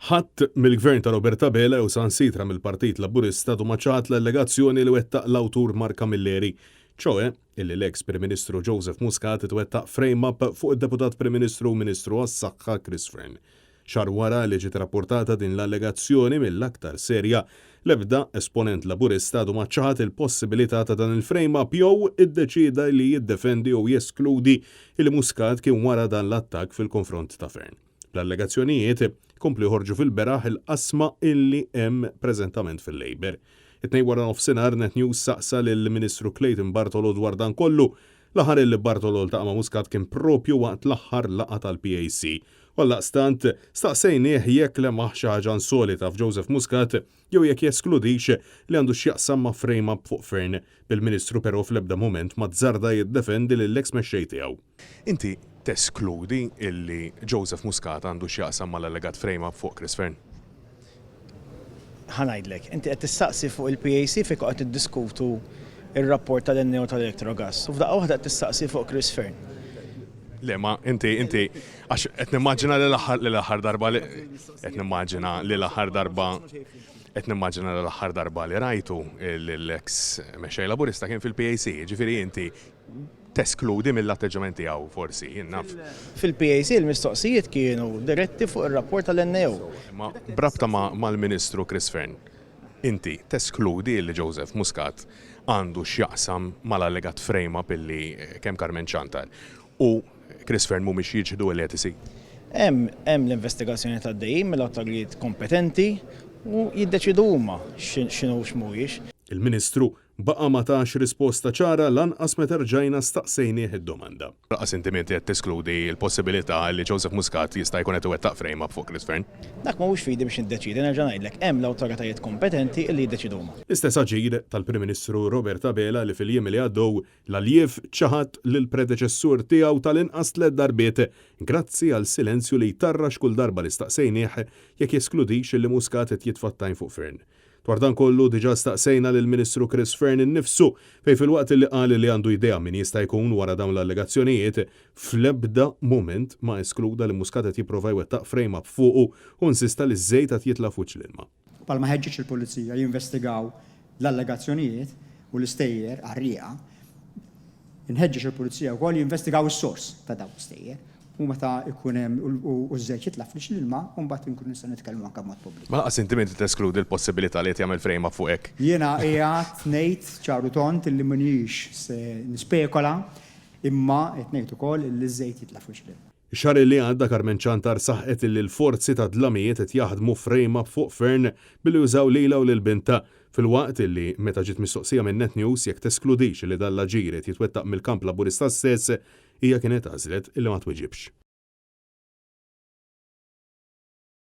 Ħadd mill-Gvern ta' Robert Abela jew saħansitra mill-Partit Laburista għadu ma ċaħad l-allegazzjoni li wettaq l-awtur Mark Camilleri, ċoe illi l-eks Prim Ministru Joseph Muscat twettaq frame-up fuq id-Deputat Prim Ministru u Ministru għas-Saħħa Chris Fearne. Xahar wara li ġiet rapportata din l-allegazzjoni mill-aktar serja, l-ebda esponent Laburista għadu ma ċaħad il-possibilità ta' dan il-frame-up jew iddeċieda li jiddefendi jew jeskludi illi Muscat kien wara dan l-attakk fil-konfront ta' Fearne. L-allegazzjonijiet ikomplu joħorġu fil-beraħ il-qasma illi hemm preżentament fil-Labour. It-Tnejn waranofsinhar Net News saqsa lill-Ministru Clayton Bartolo dwar dan kollu. L-aħħar illi Bartolo ltaqa' ma' Muscat kien propju waqt l-aħħar laqgħa tal-PAC. U għaldaqstant staqsejnieh jekk lemaħ xi ħaġa insolita f'Joseph Muscat jew jekk jeskludix li għandu x'jaqsam ma' frame-up fuq Fearne, bil-Ministru però fl-ebda mument ma azzarda jiddefendi lill-eks mexxej tiegħu. Inti teskludi illi Joseph Muscat għandu x'jaqsam mal-allegat frame-up fuq Chris Fearne? Ħa ngħidlek, inti qed tistaqsi fuq il-PAC fejn qed niddiskutu r-rapport tal-NAO tal-Electrogas u f'daqqa waħda qed tistaqsi fuq Chris Fearne. Le, ma inti, inti, għax qed nimmaġina li l-aħħar li l-aħħar darba li qed nimmaġina li l-aħħar darba qed nimmaġina li l-aħħar darba li rajtu l-eks mexxej Laburista kien fil-PAC, ġifieri inti teskludi mill-atteġġament tiegħu forsi, jien naf. Fil-PAC il-mistoqsijiet kienu diretti fuq ir-rapport tal-NAO. Imma b'rabta mal-Ministru Chris Fearne, inti teskludi li Joseph Muscat għandu x'jaqsam mal-allegat frame-up illi kemm Carmen Ciantar u Chris Fearne mhumiex jiċħdu li qed isir? Hemm hemm l-investigazzjonijiet għaddejjin mill-awtoritajiet kompetenti u jiddeċiedu huma x'inhu u x'mhuwiex. Il-Ministru baqa' ma tax risposta ċara lanqas meta rġajna staqsejnieh id-domanda. Lanqas inti m'inti qed teskludi l-possibilità li Joseph Muscat jista' jkun qed iwettaq frame-up fuq Chris Fearne. Dak mhuwiex f'idi biex niddeċiedi, nerġa' ngħidlek, hemm l-awtoritajiet kompetenti li jiddeċiedu huma. L-istess aġir tal-Prim Ministru Robert Abela li fil-jiem li għaddew l-aljiev ċaħad lill-predeċessur tiegħu tal-inqas tlett darbiet grazzi għal silenzju li jtarrax kull darba li staqsejnieh jekk jeskludix li Muscat qed jitfa' t-tajn fuq Fearne. Dwar dan kollu diġà staqsejna lill-Ministru Chris Fearne innifsu fejn filwaqt li qal li għandu idea min jista' jkun wara dawn l-allegazzjonijiet, fl-ebda mument ma eskluda li Muscat qed jipprova jwettaq frame-up fuqu u insista li ż-żejt għad jitla' f'wiċċ l-ilma. Bħalma ħeġġeġ lill-Pulizija jinvestigaw l-allegazzjonijiet u l-istejjer qarrieqa, inħeġġeġ lill-Pulizija wkoll jinvestigaw is-sors ta' dawn l-istejjer u meta jkun hemm u ż-żejt jitla' f'wiċċ l-ilma u mbagħad inkunu nistgħu nitkellmu anke b'mod pubbliku. Ma lanqas inti m'inti teskludi l-possibilità li qed jagħmel frame-up fuqek. Jiena qiegħed ngħid ċar u tond illi m'iniex se nispekola imma qed ngħid ukoll illi ż-żejt jitla' f'wiċċ l-ilma. Ix-xahar li għadda Carmen Ciantar saħqet illi l-forzi tad-dlamijiet qed jaħdmu frame-up fuq Fearne billi jużaw lilha u lil bintha, filwaqt illi meta ġiet mistoqsija minn Net News jekk teskludix illi dan l-aġir qed jitwettaq mill-kamp Laburista stess, hija kienet għażlet illi ma twiġibx.